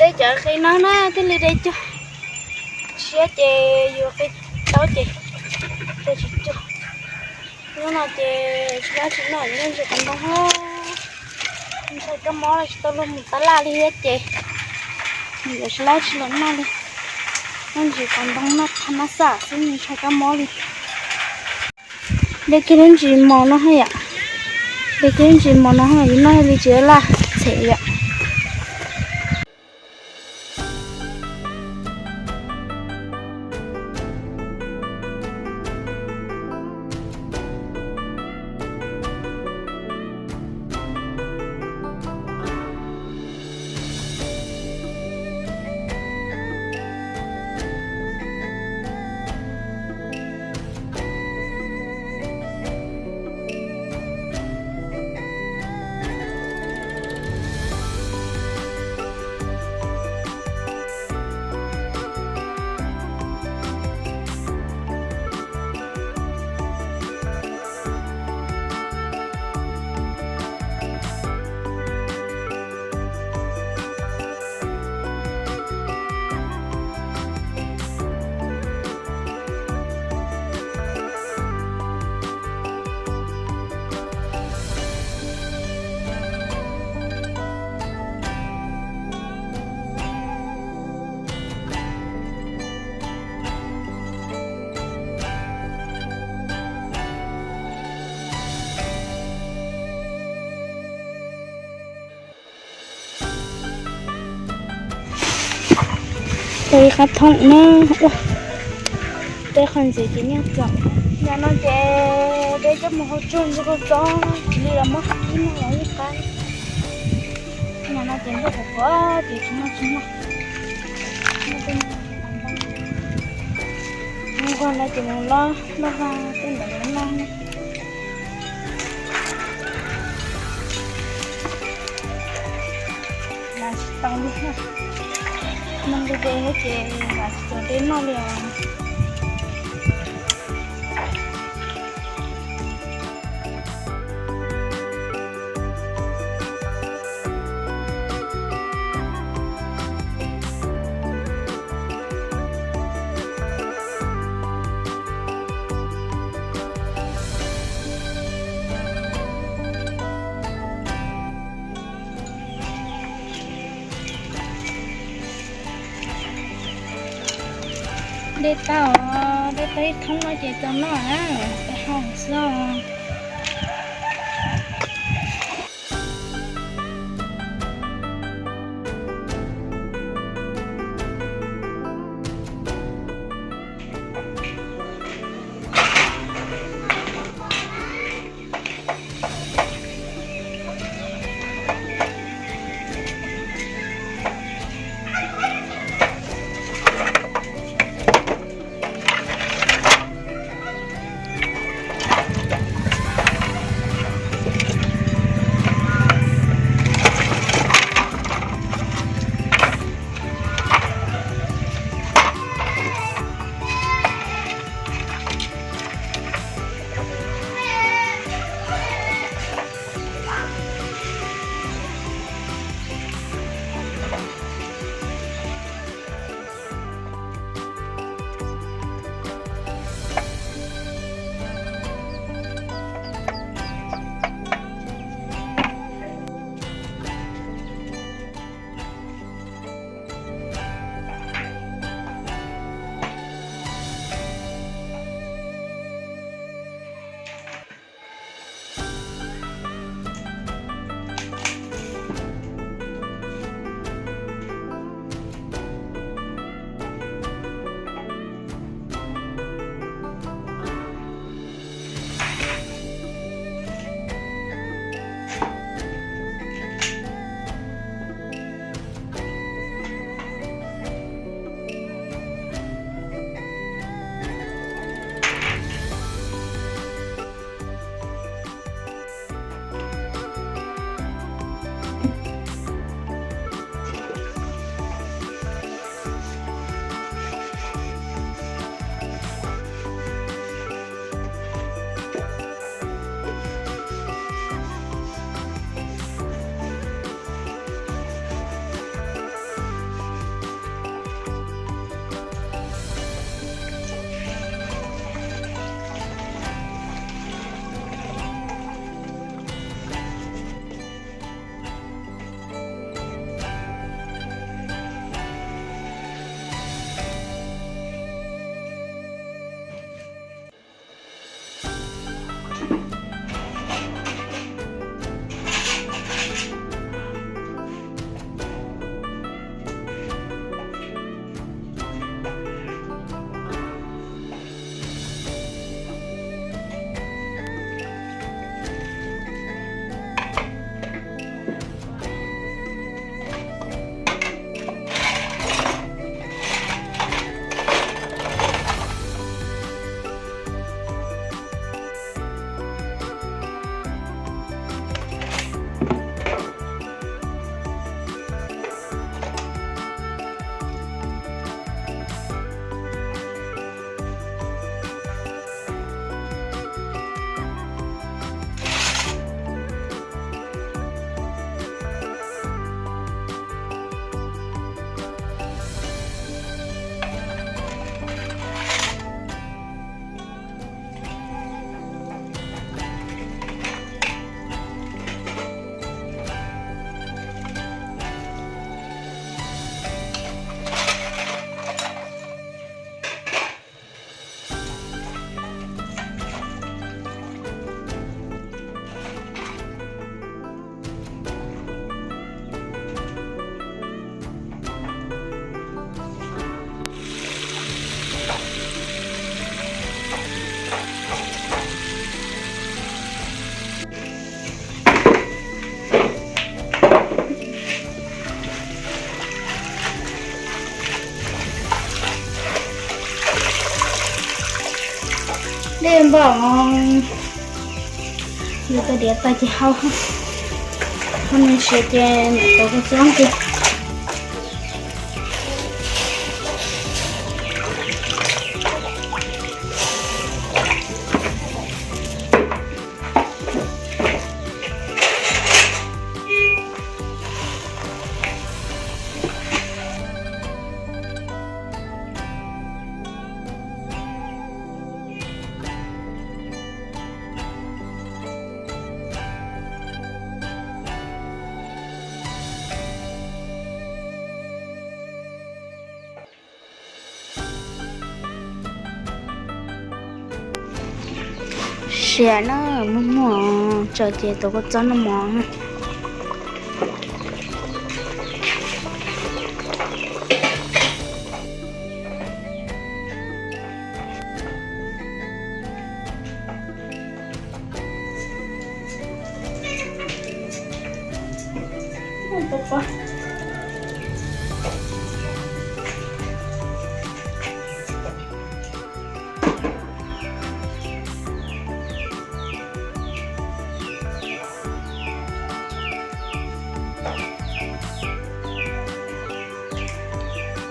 Peb cov qe no na thiaj li de cuag, siab ces yus qe taub ces de tsis cuag. Hnub no ces tsis lab tsis noj, noj ntsis qos ntoo, ntshai kab mob los tsis tau luag mus tab laj li thiab ces yuav tsis lab tsis los noj li. Noj ntsis qos ntoo noj qhov mab xam xwb, ntshai kab mob li. De kiag lub ntsis mos no hos yom, de kiag lub ntsis mos no hos, yus noj li tsis laj txhem yom. Tau ib qab thoom na, ua teb qhov ntxiv ces nyiaj txom. Nim no ces peb coj mus hauv tsug ntxuag kua txob, tsis li los muab qhov ib no los ib qab. Nim no ces ntuj qhuav qhuav ces tsis noj tsis noj. Nquag no ces mus lob noj vaj tej ntawd los noj na. Nqa tsis tau li, noj nqi dej thiab ces nqa tsis tau dej noj li os. Dej tau, dej tau ib thoob no ces tau noj na, peb haus xwb. Npaj, yuav tau diav tas ces hau, hau nws siav ces mam tov kua txob kiag. Siav na, muag muag tso ces tov kua txob noj mov na.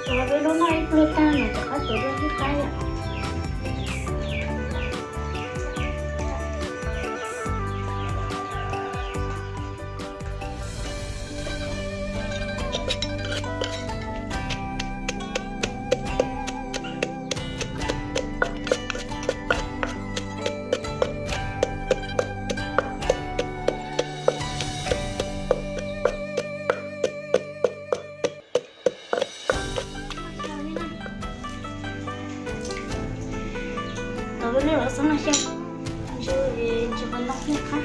Tuav peb lub noj ib pluag tag no rov qab tuav dua ib qab yom. Tau peb lub los xub no xyaw, tsis pom ntau thiab qab.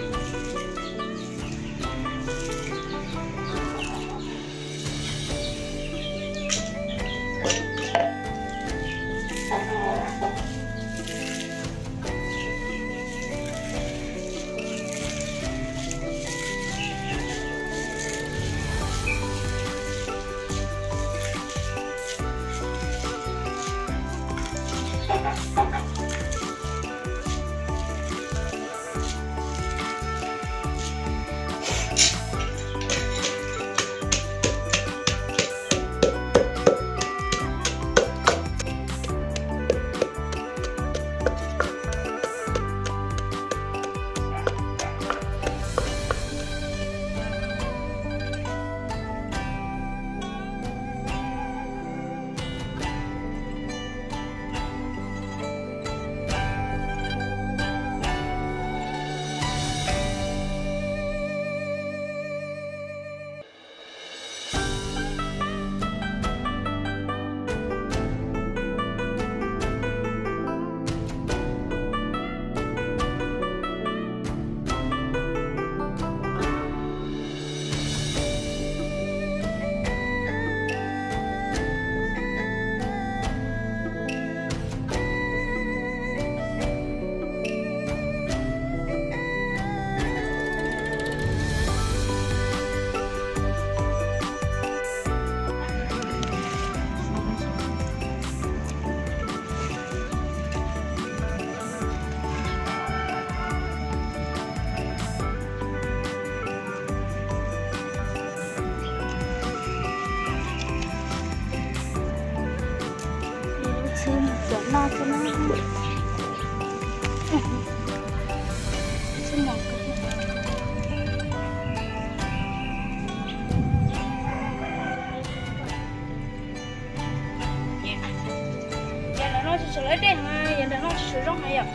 Txhib mus pem noj xwb na. Txhib mus. Yam ntawm no tsis tshua lawv dej, yam ntawm no tsis tshua zoo na yom.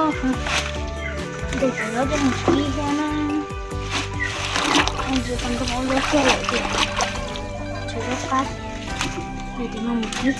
Ntes cov zaub coj mus kib thiab na. Ntsis tau nrog ua luaj kiag lawm ces tshuav zaub qab, ntes cov no mus kib.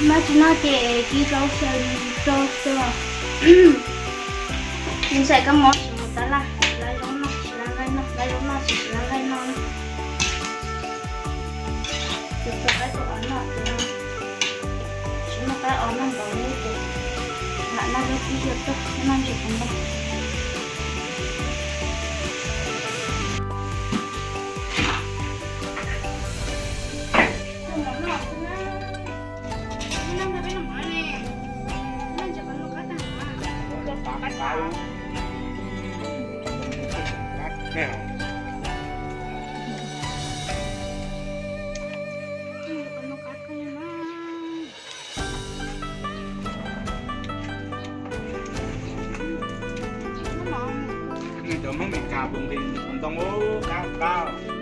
Noj tsis noj ces kib zaub xyaw rau xwb. Ntxhais kab mob tsis mus tab laj, lawv zaub noj tsis lawv nqaij noj, lawv zaub noj tsis lawv nqaij noj. Ces txog qaib tau os noj ces tsis muaj qaib os noj npaum li ces lam noj zaub kib ziag tuag, noj ntsis puv npog. Cov Hmoob Mes Kas puv nqis ntoo qab qab.